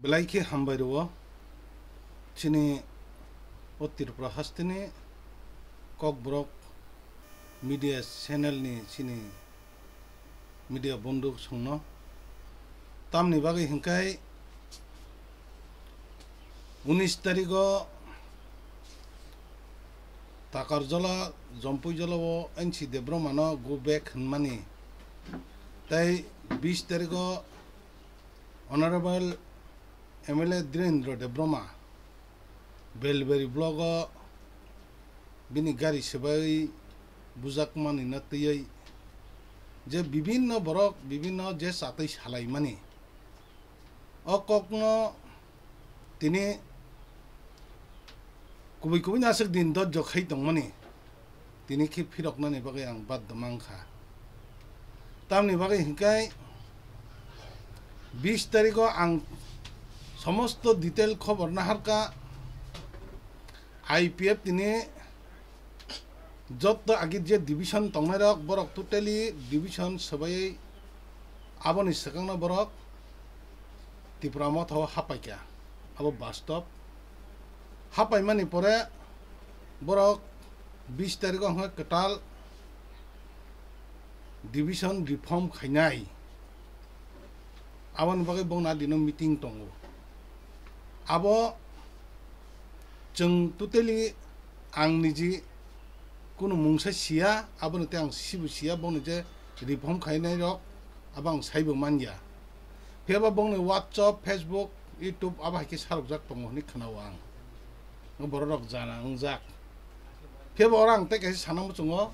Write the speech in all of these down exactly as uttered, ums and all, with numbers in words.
Belai khe hambai rwo chini o Tripura hasteni Kokborok media channel ni chini media bondhu songno. Tamni bagwi hinkhai unis tarigo Takarjala, Jompuijala o N C Debbarma no go back hwnmani, tei bis tarigo Honorable M L A Dhirendra Debbarma Belbari blogo bini gari swbai bujakmani na twiwi je bibinno borok bibinno je chatwi salaimani, o kokno tini kubui kubui naswk din dojjo khai tongmani, tini khe phiroknani bagwi ang baddo mankha. Tamni bagwi hinkhai bis tarigo ang somosto detail khobor naharkha. I P F tini jotto agi je division tongnairok, borok totally division swbaiwi aboni swkangno borok Tipra Motha o hapaikha. Abo bastob. Hapaimani pore borok bis tarigo hwnkhai kwtal division reform khainai. Aboni bagwi bongni adino meeting tongo. Abo chwng totally ang niji kunu mungsa siya, aboni tei ang sibo siya, bongni je reform khainai rok abo ang saibo manya. Phiya ba bongni WhatsApp, Facebook, YouTube abo hai khe sarokjak tongo hwnwi khwnao ang. Borok rok jana wngjak. Phiya ba oro ang tei kaisa sana muchungo,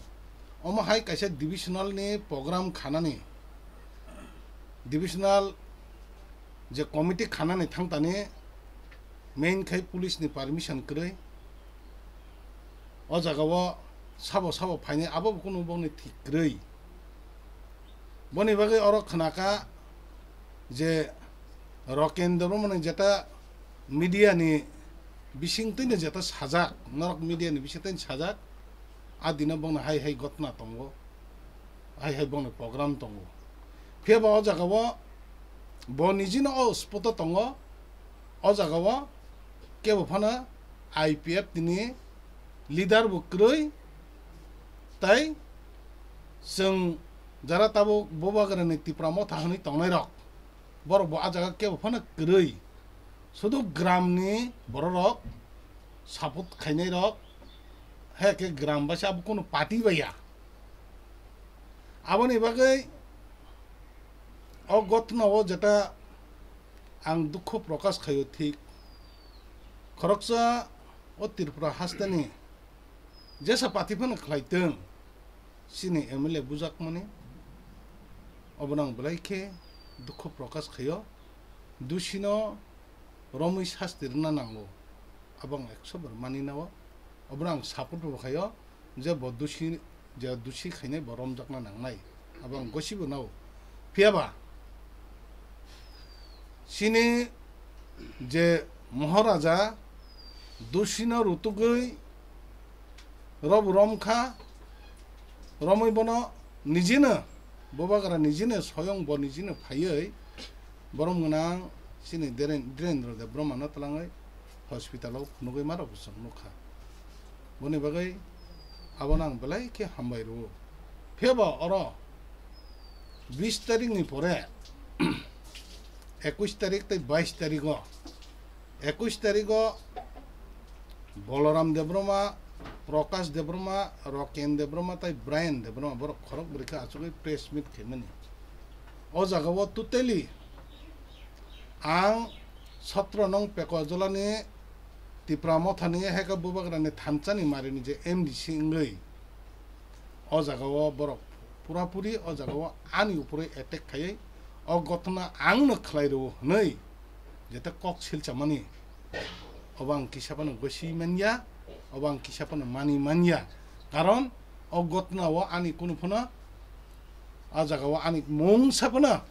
omo hai kaisa divisional ni program khanani, divisional je committee khanani thangtani main khai police ni permission kwrwi. O jaga o sabo sabo phainai abo bo kunu bongni thik kwrwi. Boni bagwi oro khwnakha je Roken Debbarma ni jeta media ni bisingtwi no jeta sajak, norok media ni bisingtwi sajak, a dino bongni hai hai gotna tongo, hai hai bongni program tongo. Phiya ba o jaga o bo nijino o spot o tongo, o jaga o kebo phano I P F tini leader bo kwrwi, tai chwng jara tabuk Bubagrani Tipra Motha hwnwi tongnairok, borok bo a jaga kebo phano kwrwi. Sudu gramni bororok support khainairok, hai khe gram baisa abo kunu party baiya. Aboni bagwi o gotna o jeta ang dukhu prokash khaio thik. Khoroksa o Tripura hasteni jesa party phano khlaitwng, chini M L A bujakmani, obono ang belai khe dukhu prokash khaio. Dusino romwi sasti rwna nango, abo ang ekso bar mani nao, obono ang support bo khaio je bo dusi, je dusi khainai bo romjakna nangnai, abo ang gosibo nao. Phiya ba chini je Moharaja dusino rutugwi rob romkha, romwi bono nijino, Bubagra nijino, soyong bo nijino phaiwi borom gwnang chini Dhiren-, Dhirendra Debbarma no twlangwi hospital o phunugwi ma rok bo chwng nukha. Boni bagwi abono ang belai khe hambai rwo. Phiya ba oro bis tarik ni pore, ekwis tarik tei bais tarik o, ekwis tarik o Balaram Debbarma, Prakash Debbarma, Roken Debbarma tei Brian Debbarma borok khorok bwrwi khe achugwi press meet khaimani. O jaga o totally ang sotro nong Pekojalani Tipra Mothani hai khe Bubagrani thanchani marini je M D C wngwi o jaga o borok pura puri o jaga o ani upore attack khaiwi o gotna ang no khlai rwo hwnwi jeta kok silchamani, obo ang kisa phano gosi manya, obo ang kisa phano mani manya, karon o gotna o ani kunu phano o jaga o ani mungsa phano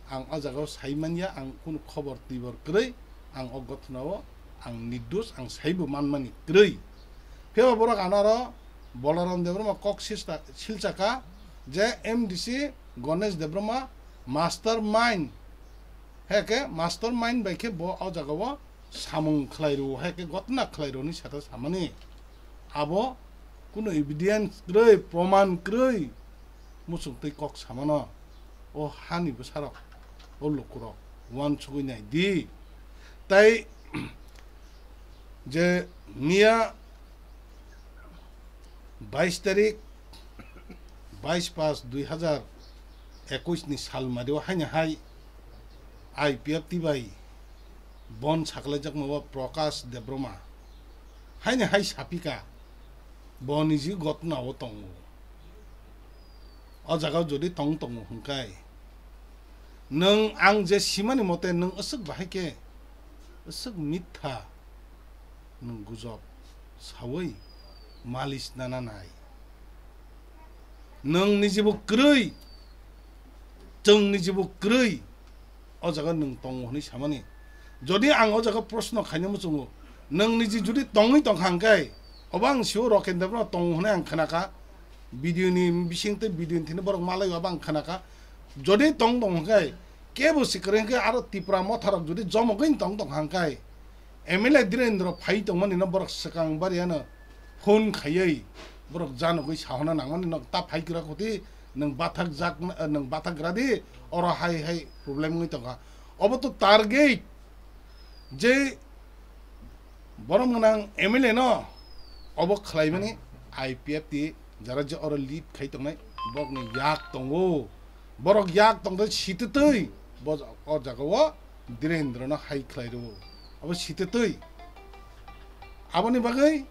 ang o jaga o sai manya, ang kunu khobor twibor kwrwi, ang o gotna o ang nirdos, ang saibo manmani kwrwi. Phiya ba borok ano aro Balaram Debbarma kok sista-, silchaka je M D C Ganesh Debbarma master mind Hai khe mastermind bai khe bo o jaga o samung khlai rwo, hai khe gotna khlai rwo ni sata samani. Abo kuno evidence kwrwi, proman kwrwi muchung twi kok samano o hani bwsarok, o lukurok uansugwi nai di. Tai je miya bais tarik, bais pas dui hazar ekush ni sal mario haino hai I P F T bai bon saklaijakma o Prakash Debroma haino hai sapika bo niji gotna o tongo. O jaga o jodi tong tongo hwnkhai nwng ang je simani mote nwng aswk bahai khe aswk mitha nwng gujob sawi malis nana nai. Nwng nijibo kwrwi, chwng nijibo kwrwi, o jaga nwng tongo hwnwi samani. Jodi ang o jaga proshno khaina muchungo, nwng niji jodi tongwi tongkha hwnkhe, obo ang sio Roken Debno tongo hwnwi ang khnakha. Video ni bising tei video ni thini borok malai obo ang khnakha. Jodi tong tong hwnkhe, kebo si kwrwi hwnkhe aro Tipra motharok jodi jomogwi tong tong hwnkhe, M L A Dhirendra phai tongmani no borok swkang bari ano phone khaiwi borok janogwi sahona nangmani no ta phai kwra khuti nwng bathak jak, nwng bathak gra di, oro hai hai problem wngwi tongkha. Obo to target je borok mwnang M L A no obo khlaimani I P F T jara je oro lead khai tongnai borokni yak tongo. Borok yak tongde sititwi bo o jaga o Dhirendra no hai khlai rwo. Abo sititwi. Aboni bagwi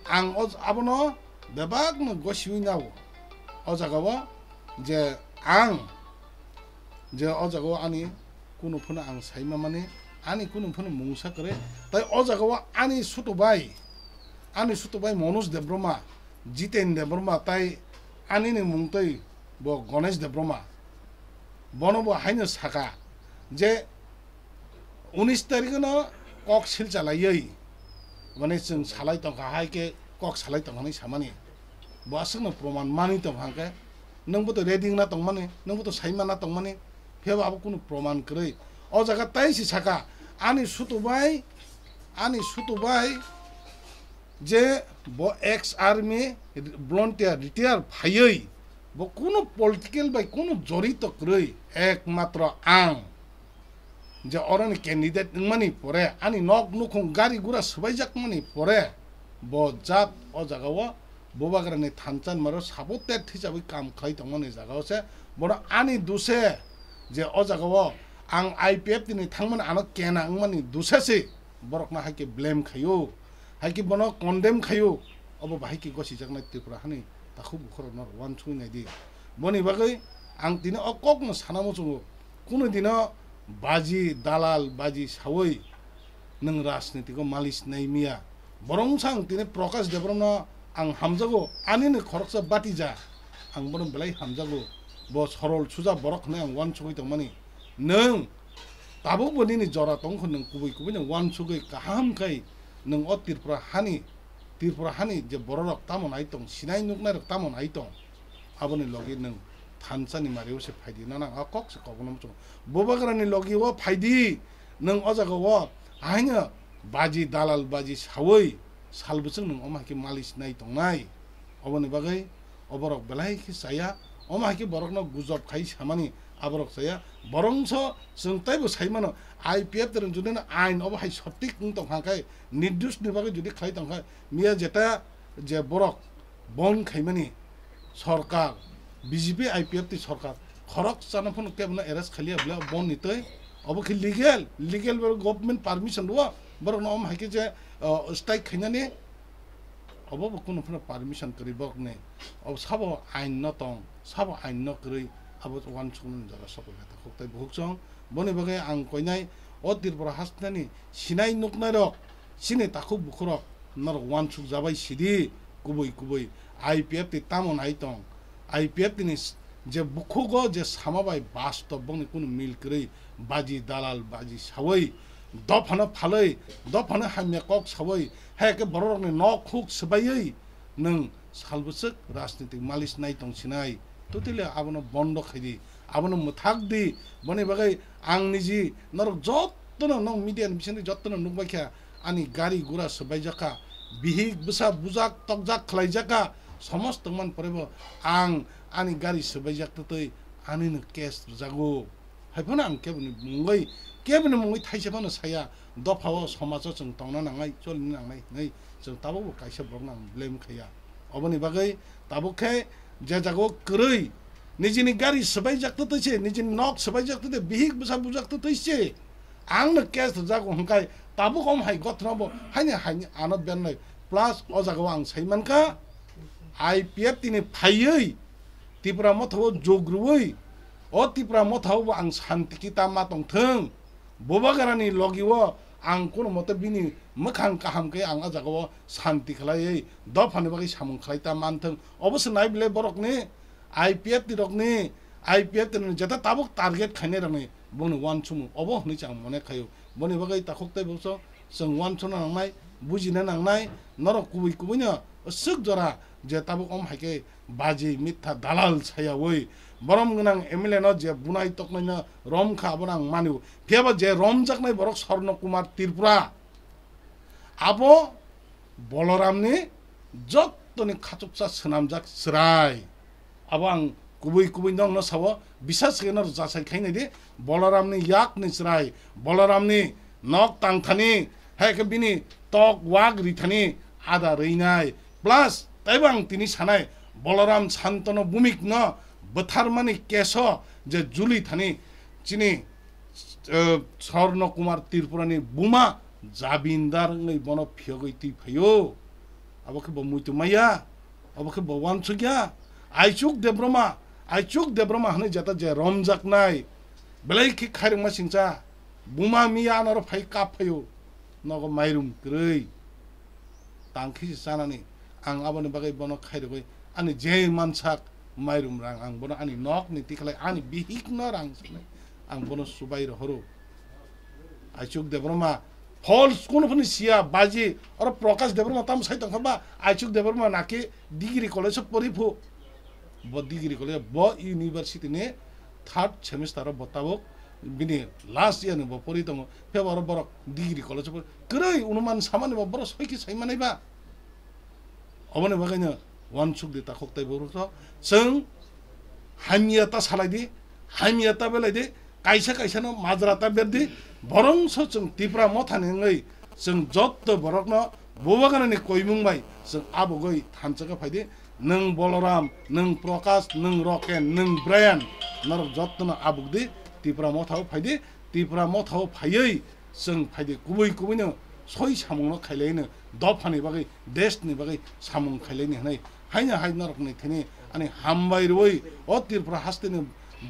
ang o, abono bebakno gosiwi nao. O jaga o je ang je o jaga o ani kunu phano ang sai mamani, ani kunu phano mungsa kwrwi. Tai o jaga o ani sutu bai, ani sutu bai Manoj Debbarma, Jiten Debbarma tai ani ni mung twi bo Ganesh Debbarma. Bono bo haino saka je unis tarikh no kok silchalaiwi, mane chwng salai tongkha hai khe kok salai tongkha hinwi samani. Bo aswkno proman manwi tongkha hwnkhe, nwngbo to ready wngna tongmani, nwngbo to sai manna tongmani, phiyaba abo kunu proman kwrwi. O jaga tai si saka, ani sutu bai, ani sutu bai je bo ex army volunteer retire phaiwi bo kunu political bai kunu jorito kwrwi, ekmatro ang je oroni candidate wngmani pore, ani nok nukhung gari gura swbaijakmani pore, bo jat o jaga o Bubagrani thansa ni maro sabote thisabwi kam khlai tongmani jaga o se, bono ani duse je o jaga o ang I P F T ni thangmani ano kena wngmani duse se borokno hai khe blame khaio, hai khe bono condemn khaio, obo bahai khe gosijaknai Tripura hani takhuk bukhurokno uansukwi nai di. Boni bagwi ang tini o kokno sana muchungo, kunu dino baji dalal baji sawi nwng rajnitiko malis nai miya. Borok wngsa ang tini Prakash Debbarmano ang hamjago, anini khoroksa batija, ang bono belai hamjago. Bo sorol suja borok hwnwi ang uansugwi tongmani. Nwng tabukbo nini jora tongkha, nwng kubui kubui no uansugwi kaham khai nwng o Tripura hani, Tripura hani je bororok tamo nai tong, sinai nuknairok tamo nai tong, aboni logi nwng thansa ni mario se phaidi, nana o kok se kokno muchung. Bubagrani logi o phaidi, nwng o jaga o ahaino baji dalal baji sawi sal bwswk nwng omo hai khe malis nai tongnai. Oboni bagwi oborok belai khe chaya, omo hai khe borokno gujob khai samani aborok chaya. Borokso chwng taibo sai mano, I P F T rwng jodi no ain obo hai sotik wng tong kha khe, nirdosh ni bagwi jodi khlai tong kha, miya jeta je borok bon khaimani sorkar, B J P I P F T sorkar khorok chana phano kebo no arrest khaliya bwle bon ni twi. Obo khe legal, legal bai government permission rwo borok no, omo hai khe je, uh, strike khainani. Obo bo kunu phano permission kwrwi borokni. Obo sabo ain no tong, sabo ain no kwrwi, abo uansukmani jora sokol khe takhuk tei bukhuk chwng. Boni bagwi ang koinai o Tripura hasteni sinai nuknairok, chini takhuk bukhurok norok uansuk jabai sidi, kubui kubui I P F T tamo nai tong, I P F T ni s-, je bukhugo je sama bai bastob bongni kunu mil kwrwi, baji dalal baji sawi, dophano phalwi, dophano hamya kok sawi, hai khe bororokni nok huk swbaiwi nwng sal bwswk rajnitik malis nai tong sinai. Totally abono bondo khaidi, Abono mwthak di, boni bagwi ang niji norok jottono, nok media ni bisingtwi jottono nukbaikha, ani gari gura swbaijak kha, bihik bwsa bujak tokjak khlaijak kha, somosto man porebo ang ani gari swbaijak twtwi anino case rwjago. Haiphano ang keboni mungwi, keboni mungwi thaisa phano saya, dophao somajo chwng tongna nangnai, cholina nangnai hinwi chwng tabukbo kaisa borokno ang blame khaiya. Oboni bagwi tabuk khe je jago kwrwi nijini gari swbaijak twtwi se, nijini nok swbaijak twtwi, bihik bwsa bujak twtwi se, angno case rwjago hwnkhai tabuk om hai gothna bo haini haini ano bennai. Plus o jagao ang sai mankha, I P F T ni phaiwi Tipra Motha o jog rwui, o Tipra Motha o bo ang santi kita ma tongthwng. Bubagrani logi o ang kono mote bini mwkhang kaham khe ang o jaga o santi khlaiwi dophani bagwi samung khlai ta manthwng. Obo se nai bile borokni I P F T rokni, I P F T rokni jeta tabuk target khainai rokni bongni uansukmung obo hwnwi se ang mone khaio. Boni bagwi takhuk tei bwswk chwng uansukna nangnai, bujina nangnai, norok kubui kubui no swk jora je tabuk om hai khe baji, mitha, dalal sayawi borom gwnang M L A no je bunai toknaino romkha, abono ang manio. Phiyaba je romjaknai borok Swarno Kumar Tripura, abo Boloramni jottoni khachuksa swnamjak chwrai. Abo ang kubui kubui nokno sao, bisas khe no jasai khainai di, Boloramni yakni chwrai, Boloramni nok tangthani, hai khe bini tok wak rithani ada rwinai. Plus, taibo ang tini sanai, Boloram Santano Bhumik no bwtharmani keso je juli thani chini, eh, Swarno Kumar Tripurani buma jabindar wngwi bono phiyogwi twi phaio. Abo khe bo muitu maya, abo khe bo uansukya. Aichuk Debroma, Aichuk Debroma hwnwi jeta je romjaknai, belai khe khairokma singcha, buma miya anaro phai kap phaio, nogo mairum kwrwi. Tang khe se chanani, ang aboni bagwi bono khairogwi ani je mansak mairum rang ang bono ani nokni tikhlai ani bihikno rang sanai ang bono subai rohoro. Aichuk Debroma false kuno phani siya baji, oro Prakash Debroma tamo sai tongkha ba, Aichuk Debroma naki degree college o pori phu. Bo degree college, bo university ni third semester o bo tabuk bini last year ni bo pori tongo. Phiya oro borok degree college o pori, kwrwi unuman samani bo borok soi khe sai manai ba. Oboni bagwi no uansuk di takhuk tei borok rok. Chwng hamya ta salai di, hamya ta belai di, kaisa kaisa no majra ta ber di, borok so chwng Tipra Motha ni wngwi chwng jotto borok no Bubagrani koimung bai chwng abugwi thansa khe phai di. Nwng Boloram, nwng Prakash, nwng Roken, nwng Brian, norok jotto no abuk di, Tipra Motha o phai di, Tipra Motha o phaiwi chwng phai di, kubui kubui no soi samung no khailai no, dophani bagwi, desh ni bagwi samung khailai ni hwnwi. Haino hai norok ni thini ani hambai rwi o Tripura haste ni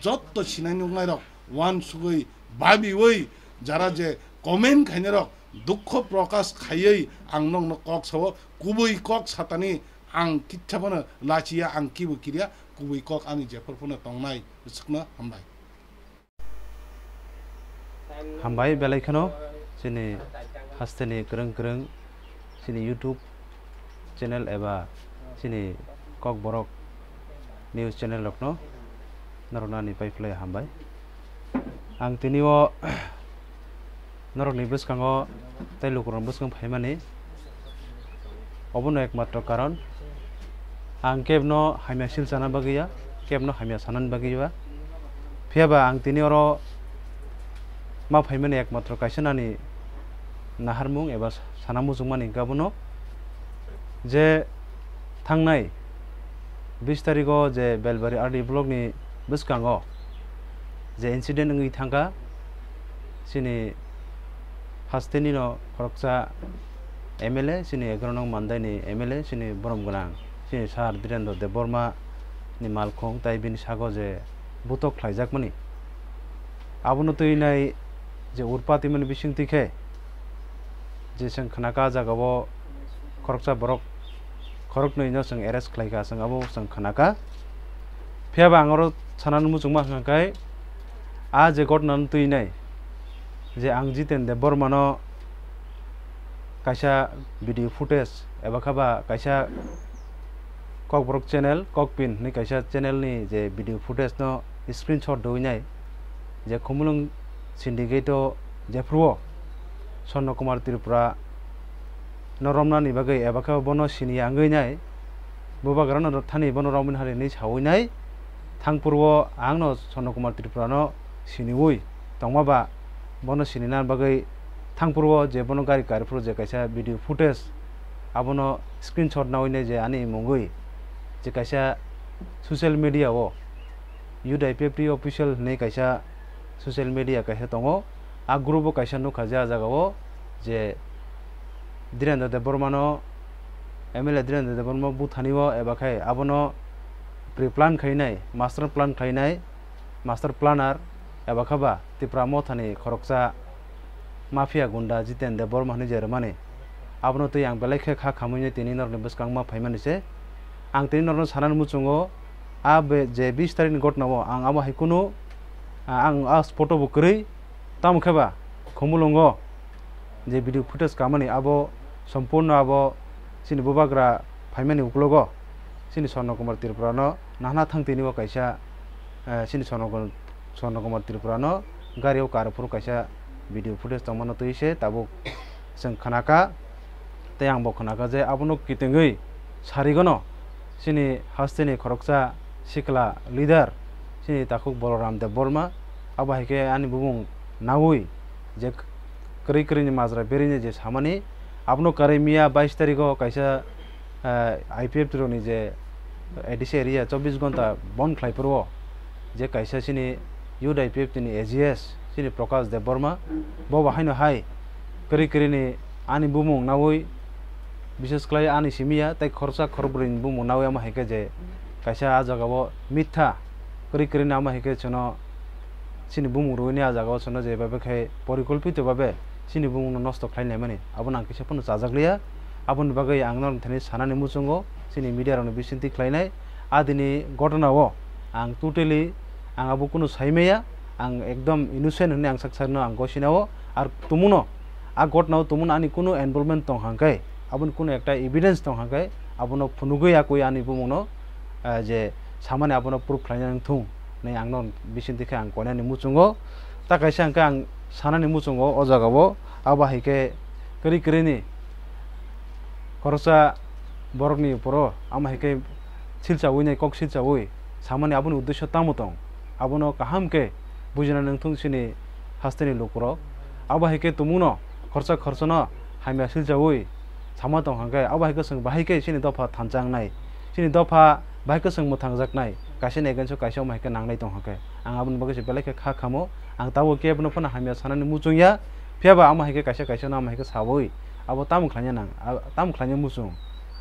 jotto sinai nuknai rok uansugwi, babiwi, jara je comment khainai rok dukho prokash khaiwi ang nokno kok sao, kubui kok satani ang kitsa phano lachiya, ang kibo kiriya, kubui kok ani jephor phano tongnai, bwswkno hambai. Hambai belai kheno chini hasteni kwrwng kwrwng chini YouTube channel eba chini Kokborok news channel rokno norokno ani pai phlai hambai. Ang tini o norokni bwskango tei lukurokni bwskango phaimani obono ekmatro karon. Ang kebno hamya silchana bagwi ya, kebno hamya sanani bagwi ya. Phiya ba ang tini oro ma phaimani ekmatro kaisa nani naharmung eba sana muchungmani hwnkhe abono je thangnai bis tarikh o je Belbari R D block ni bwskango je incident wngwi thangkha, chini hasteni no khoroksa M L A, chini egaroh nong Mandai ni M L A, chini borom gwnang, chini Sir Birendra Debbarma ni malkhung, tai bini sago je butok khlaijakmani. Abono twi nai je urpati mani bising twi khe je chwng khnaka ah jaga o khoroksa borok khoroknwi no chwng arrest khlaikha, chwng abo chwng khnakha. Phiya ba ang oro sanani muchungma hwnkha khe, ah je ghotna no twi nai je ang Jiten Debbarma no kaisa video footage eba khe ba kaisa Kokborok channel, Kokpin hinwi kaisa channel ni je video footage no screenshot dwinai je Khumulwng syndicate o jephru o Swarna Kumar Tripura no romnani bagwi eba khe bono sini ya wngwi nai, bubagra no thani bono romwi hari hinwi sawi nai, thangphuru o ang no Swarna Kumar Tripura no siniwi tongma ba bono sinina bagwi thangphuru o je bono gari kariphuru je kaisa video footage abono screenshot nawi nai je ani mungwi je kaisa social media o U D I P F T official hinwi kaisa social media kaisa tongo. A group o kaisa nukha je a jaga o je Dhirendra Debbarma no, M L A Dhirendra Debbarma buthani o eba khai abono pre-plan khainai, master plan khainai, master planner eba khe ba Tipra Mothani khoroksa mafia gunda Jiten Debbarma hinwi je rwmani. Abono twi ang belai khe kha khamwi tini norokni bwskang ma phaimani se. Ang tini norokno sanani muchungo, a be je bis tarikni gotna o ang abo hai kunu, a, ang a spot o bo kwrwi, tamo khe ba Khumulwngo je video footage kamani abo sompurno abo chini bubagra phaimani uklogo chini Swarna Kumar Tripura no nahna thang tini o kaisa, eh, chini Swarna Kumar Swarna Kumar Tripura no gari o kar phuru kaisa video footage tongmano twi se tabuk chwng khnakha, tei ang bo khnakha je abono kitengwi sarigono chini hasteni khoroksa sikla leader chini takhuk Balaram Debbarma, abo hai khe ani bumung nawi je kwrwi kwrwini majra berwini je samani abono karwi miya bais tarikh o kaisa, eh, I P F T rokni je A D C area chobbish ghonta bon khlai phuru o je kaisa chini U D I P F T ni A G S chini Prakash Debbarma, bo bo haino hai kwrwi kwrwini ani bumung nawi, bises khlai ani simi ya tei khoroksa khorokbrwini bumung nawi amo hai khe je kaisa a jaga o mitha kwrwi kwrwini amo hai khe chwngno chini bumung rwini a jaga o chwngno je babe khe porikolpito babe chini bumung no nosto khlai naimani abono ang kisa phano chajak liya. Aboni bagwi ang norok thani sanani muchungo chini media rokni bisingtwi khlainai. A dini gotona o ang totally ang abo kunu saimaya, ang ekdom innocent hinwi ang sak sakno ang gosina o. Ar tumuno a gotona o tumuno ani kunu involvement tong hangkhe, aboni kunu ekta evidence tong hangkhe abono phunugwi yakwi ani bumungno, ah, je samani abono proof khlaina nangthung hinwi ang norok bisingtwi khe ang koinani muchungo. Ta kaisa hwnkhe ang sanani muchungo o jaga o, abo hai khe kwrwi kwrwini khoroksa borokni uporo amo hai khe silchawi nai kok silchawi samani aboni uddesyo tamo tong, abono kaham khe bujina nangthung chini hasteni lukurok. Abo hai khe tumungno khorsa khorsano hamya silchawi sama tong hangkhe, abo hai khe chwng bahai khe chini dopha thansa wngnai, chini dopha bahai khe chwng mwthangjaknai, kaisa ni against o kaisa omo hai khe nangnai tong hangkhe. Ang aboni bagwi se belai khe kha khamo, ang tabuk kebo no phano hamya sanani muchung ya, phiya ba amo hai khe kaisa kaisa no amo hai khe sawi abo tamo khlaina nang, a-, tamo khlaina muchung,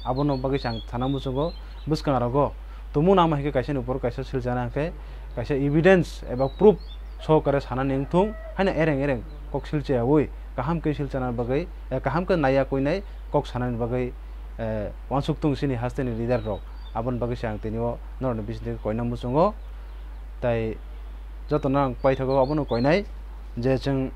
abono bagwi se ang sana muchungo. Bwskang rogo tumung no amo hai khe kaisa ni upor kaisa silchana hwnkhe kaisa evidence eba proof sokare sanani wngthung haino ereng ereng kok silchayawi kaham khe silchana bagwi, eh, kaham khe naiya koinai kok sanani bagwi, eh, uansuk tung chini hasteni leader rok. Aboni bagwi se ang tini o norokni bisingtwi koina muchungo. Tai jotono ang paithago abono koinai je chwng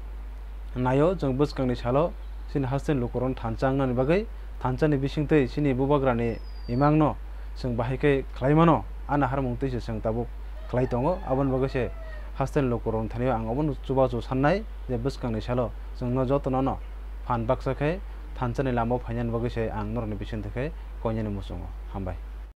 naio, chwng bwskangni salo chini hasteni lukurokno thansa wngnani bagwi, thansani bisingtwi chini bubagrani imangno chwng bahai khe khlai mano, a naharmung twi se chwng tabuk khlai tongo. Aboni bagwi se hasteni lukurokni thani o ang obono chubachu sannai je bwskangni salo chwngno jotono no phan baksa khe thansani lama o phainani bagwi se ang norokni bisingtwi khe koinani muchungo. Hambai.